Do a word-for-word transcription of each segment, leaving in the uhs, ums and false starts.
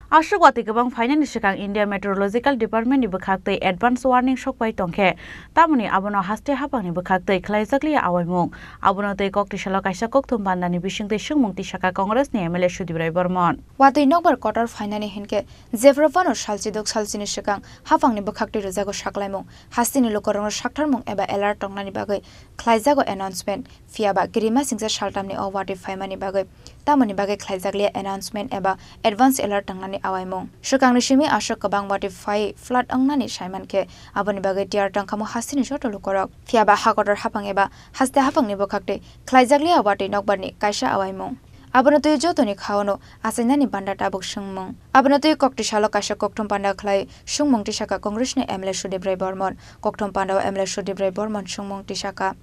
Aswk watwi kwbang phainani swkang India Meteorological Department ni bwkhaktwi advance warning sokpai tongkhe, tamoni abono haste haphangni bwkhaktwi khlaijakliya awaimung. Abono twi koktisalo kaisa kokthum bandani bisingtwi swngmung tisaka Congress ni M L A Sudip Rai Bormon. Watwi nokbar kotor phainani hinkhe jephru phano salchidok salchini swkang haphangni bwkhaktwi rwjago saklaimung. Hasteni lukurokno saktharmung eba alert tongnani bagwi khlaijago announcement. Phiya ba kirima singcha saltamni o watwi phaimani bagwi tamoni bagwi khlaijakliya announcement eba advance alert tongnani awaimung. Swkangni simi aswk kwbang watwi phai flood wngnani saimankhe, aboni bagwi tiyar tongkhamu hasteni joto lukurok. Phiya ba hakotor haphang eba haste haphangni bwkhaktwi khlaijakliya watwi nokbarni kaisa awaimung. Abono twi jotoni khaono achainani banda tabuk swngmung. Abono twi koktisalo kaisa kokthum panda khlai swngmung tisaka Congressni M L A Sudip Rai Bormon. Kokthum pandao M L A Sudip Rai Bormon swngmung tisaka.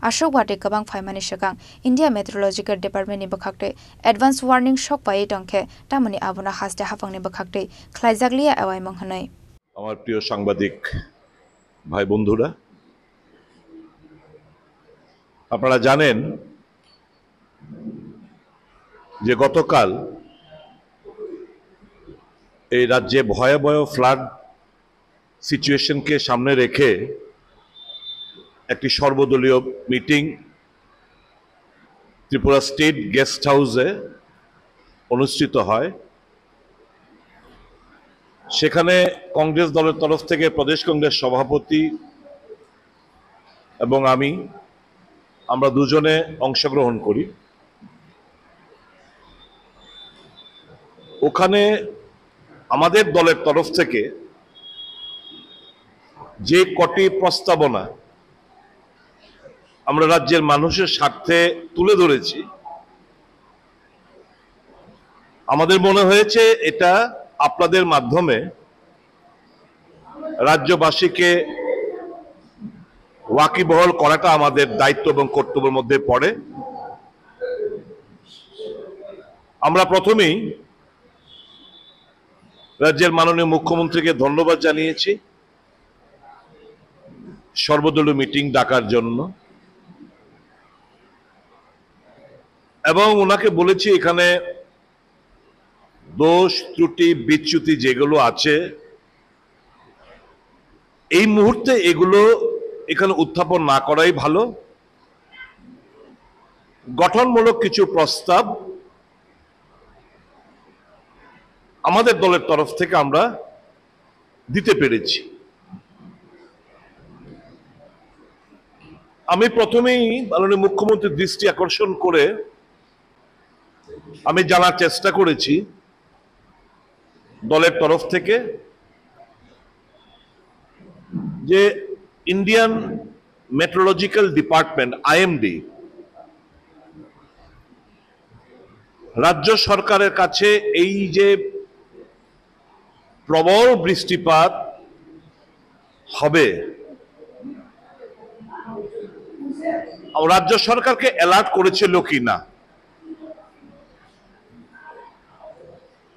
Aswk watwi kwbang phaimani swkang India Meteorological Department ni bwkhaktwi advance warning sokpaiwi tongkhe, tamoni abono haste haphangni bwkhaktwi khlaijakliya awaimung hwnwi. আমার প্রিয় সাংবাদিক ভাই বন্ধুরা, আপনারা জানেন যে গতকাল এই রাজ্যে ভয়াবহ ফ্লাড সিচুয়েশনকে সামনে রেখে একটি সর্বদলীয় মিটিং ত্রিপুরা স্টেট গেস্ট হাউসে অনুষ্ঠিত হয়। সেখানে কংগ্রেস দলের তরফ থেকে প্রদেশ কংগ্রেস সভাপতি এবং আমি, আমরা দুজনে অংশগ্রহণ করি। ওখানে আমাদের দলের তরফ থেকে যে কটি প্রস্তাবনা আমরা রাজ্যের মানুষের স্বার্থে তুলে ধরেছি, আমাদের মনে হয়েছে এটা আপনাদের মাধ্যমে রাজ্যবাসীকে ওয়াকিবহল করাটা আমাদের দায়িত্ব এবং কর্তব্যের মধ্যে পড়ে। আমরা প্রথমেই রাজ্যের মাননীয় মুখ্যমন্ত্রীকে ধন্যবাদ জানিয়েছি সর্বদলীয় মিটিং ডাকার জন্য, এবং ওনাকে বলেছি এখানে দোষ, ত্রুটি, বিচ্যুতি যেগুলো আছে, এই মুহূর্তে এগুলো এখানে উত্থাপন না করাই ভালো। গঠনমূলক কিছু প্রস্তাব আমাদের দলের তরফ থেকে আমরা দিতে পেরেছি। আমি প্রথমেই মাননীয় মুখ্যমন্ত্রীর দৃষ্টি আকর্ষণ করে আমি জানার চেষ্টা করেছি দলের তরফ থেকে যে ইন্ডিয়ান মেট্রোলজিক্যাল ডিপার্টমেন্ট, আইএমডি, রাজ্য সরকারের কাছে এই যে প্রবল বৃষ্টিপাত হবে, রাজ্য সরকারকে অ্যালার্ট করেছিল কি না।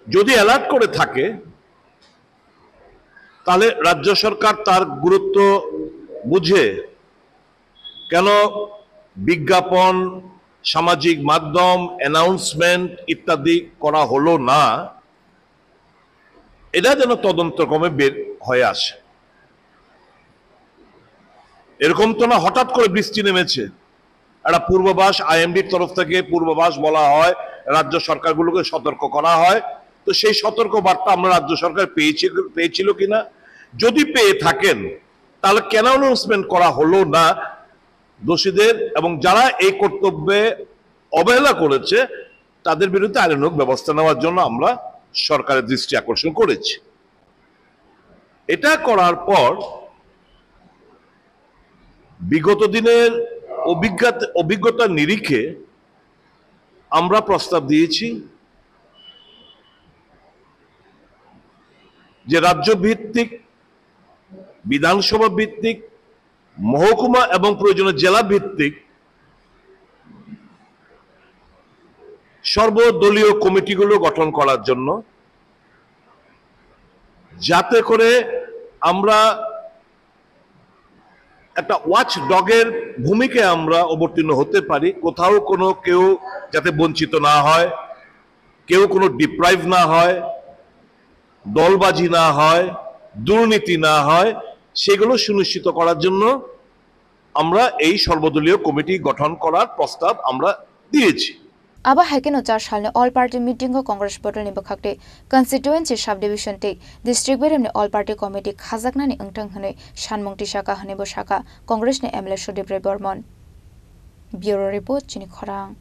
যদি অ্যালার্ট করে থাকে, তাহলে রাজ্য সরকার তার গুরুত্ব বুঝে কেন বিজ্ঞাপন, সামাজিক মাধ্যম, অ্যানাউন্সমেন্ট ইত্যাদি করা হলো না, এটা যেন তদন্তক্রমে বের হয়ে আসে। এরকম তো না হঠাৎ করে বৃষ্টি নেমেছে, একটা পূর্বাভাস, আইএমডির তরফ থেকে পূর্বাভাস বলা হয়, রাজ্য সরকারগুলোকে সতর্ক করা হয়, তো সেই সতর্ক বার্তা আমরা রাজ্য সরকার পেয়েছি, পেয়েছিল কিনা, যদি পেয়ে থাকেন তাহলে কেন অ্যানাউন্সমেন্ট করা হলো না দোষীদের, এবং যারা এই কর্তব্যে অবহেলা করেছে তাদের বিরুদ্ধে আইনানুগ ব্যবস্থা নেওয়ার জন্য আমরা সরকারের দৃষ্টি আকর্ষণ করেছি। এটা করার পর বিগত দিনের অভিজ্ঞতা, অভিজ্ঞতার নিরিখে আমরা প্রস্তাব দিয়েছি যে রাজ্য ভিত্তিক, বিধানসভা ভিত্তিক, মহকুমা এবং প্রয়োজনে জেলা ভিত্তিক সর্বদলীয় কমিটিগুলো গঠন করার জন্য, যাতে করে আমরা একটা ওয়াচ ডগের ভূমিকায় আমরা অবতীর্ণ হতে পারি। কোথাও কোনো কেউ যাতে বঞ্চিত না হয়, কেউ কোনো ডিপ্রাইভ না হয়, দলবাজি না হয়, দুর্নীতি না হয়, সেগুলো সুনিশ্চিত করার জন্য আমরা এই সর্বদলীয় কমিটি গঠন করার প্রস্তাব আমরা দিয়েছি। Abo hai kheno char salni All Party meeting o Congress bodolni bwkhak tei constituency, subdivision tei district beremni All Party committee khajaknani wngthang hwnwi sanmung tisaka hwnwibo sakha Congress ni M L A Sudip Rai Bormon. Bureau Report, Chini Khorang.